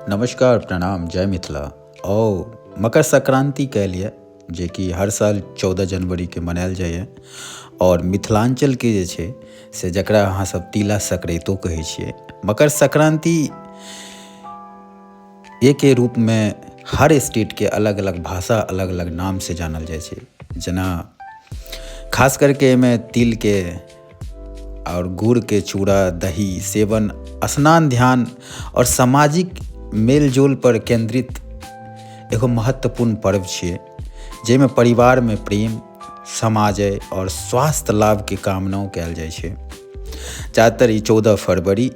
नमस्कार, प्रणाम, जय मिथिला। ओ मकर संक्रान्तिके लिए जेकि हर साल 14 जनवरीके मनायल जाइए आओर मिथिलाञ्चलके जे छै से जकरा अहाँसब तिला संक्रान्तिओ कहै छियै। मकर संक्रान्ति एके रूपमे हर स्टेटके अलग अलग भाषा, अलग अलग नामसँ जानल जाइ छै। जेना खास करके एहिमे तिलके आओर गुड़के चूड़ा दही सेवन, स्नान ध्यान आओर सामाजिक मेलजोलपर केन्द्रित एगो महत्वपूर्ण पर्व छियै, जाहिमे परिवारमे प्रेम, समाज आओर स्वास्थ्य लाभके कामनाओ कयल जाइ छै। ज्यादातर ई 14 फरवरी,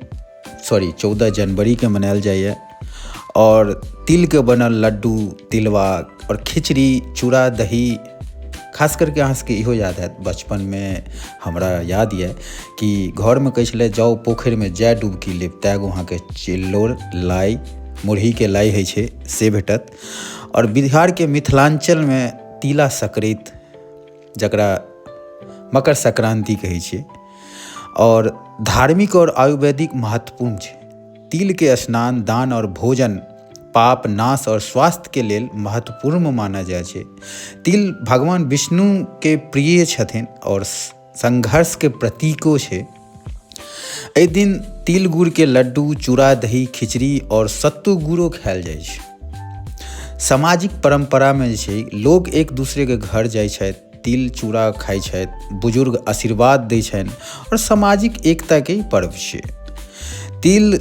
सॉरी, 14 जनवरीके मनायल जाइए आओर तिलके बनल लड्डू, तिलवा आओर खिचड़ी, चूड़ा दही। खास करके अहाँ सबके इहो याद हैत, बचपनमे हमरा याद यऽ कि घरमे कहै छलै, जाउ पोखरिमे जाय डुबकी लेब तै गो अहाँके चिल्लोर लाइ, मुरहीके लाइ होइ छै, से भेटत। आओर बिहारके मिथिलाञ्चलमे तिला संक्रान्ति, जकरा मकर संक्रान्ति कहै छियै, आओर धार्मिक आओर आयुर्वेदिक महत्वपूर्ण छै। तिलके स्नान, दान आओर भोजन पाप नाश आओर स्वास्थ्यके लेल महत्वपूर्ण मानल जाइ छै। तिल भगवान विष्णुके प्रिय छथिन आओर संघर्षके प्रतीको छै। एहि दिन तिल गुड़के लड्डू, चूड़ा दही, खिचड़ी आओर सत्तू गुड़ो खायल जाइ छै। सामाजिक परम्परामे जे छै, लोक एक दूसरेके घर जाइ छथि, तिल चूड़ा खाइ छथि, बुजुर्ग आशीर्वाद दै छनि आओर सामाजिक एकताके ई पर्व छियै। तिल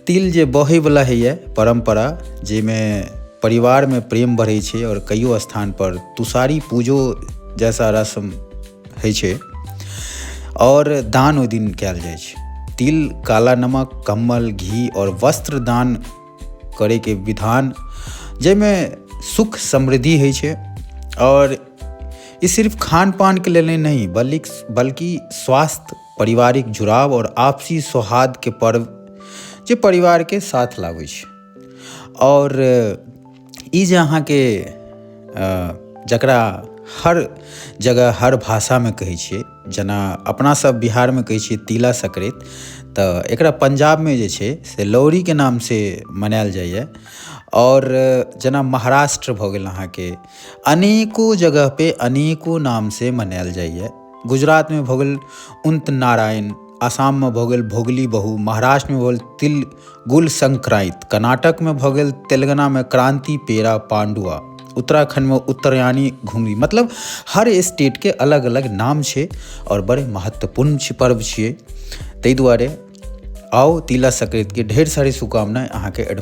तिल जे बहैवला होइए परम्परा, जाहिमे परिवारमे प्रेम बढ़ै छै आओर कइयो स्थानपर तुषारी पूजो जैसा रस्म होइ छै आओर दान ओहि दिन कयल जाइ छै। तिल, काला नमक, कम्बल, घी आओर वस्त्र दान करैके विधान, जाहिमे सुख समृद्धि होइ छै। आओर ई सिर्फ खान पानके लेल नहि, बल्कि स्वास्थ्य, पारिवारिक जुड़ाव आओर आपसी सौहार्दके पर्व, जे परिवारके साथ लाबै छै। आओर ई जे अहाँके जकरा हर जगह हर भाषामे कहै छियै, जेना अपनासभ बिहारमे कहै छियै तिला संक्रान्ति, तऽ एकरा पंजाबमे जे छै से लोहड़ीके नामसँ मनायल जाइए। आओर जेना महाराष्ट्र भऽ गेल अहाँके, अनेको जगहपर अनेको नामसँ मनायल जाइए। गुजरातमे भऽ गेल उन्त नारायण, आसाममे भऽ गेल भोगली बहु, महाराष्ट्रमे भऽ गेल तिल गुल संक्रान्ति, कर्नाटकमे भऽ गेल, तेलंगानामे क्रान्ति पेरा पांडुआ, उत्तराखण्डमे उत्तरायणी घुंगरी। मतलब हर स्टेटके अलग अलग नाम छै आओर बड़े महत्वपूर्ण छै पर्व छियै। ताहि दुआरे आउ, तिला संक्रान्तिके ढेर सारी शुभकामना अहाँके एडवांस।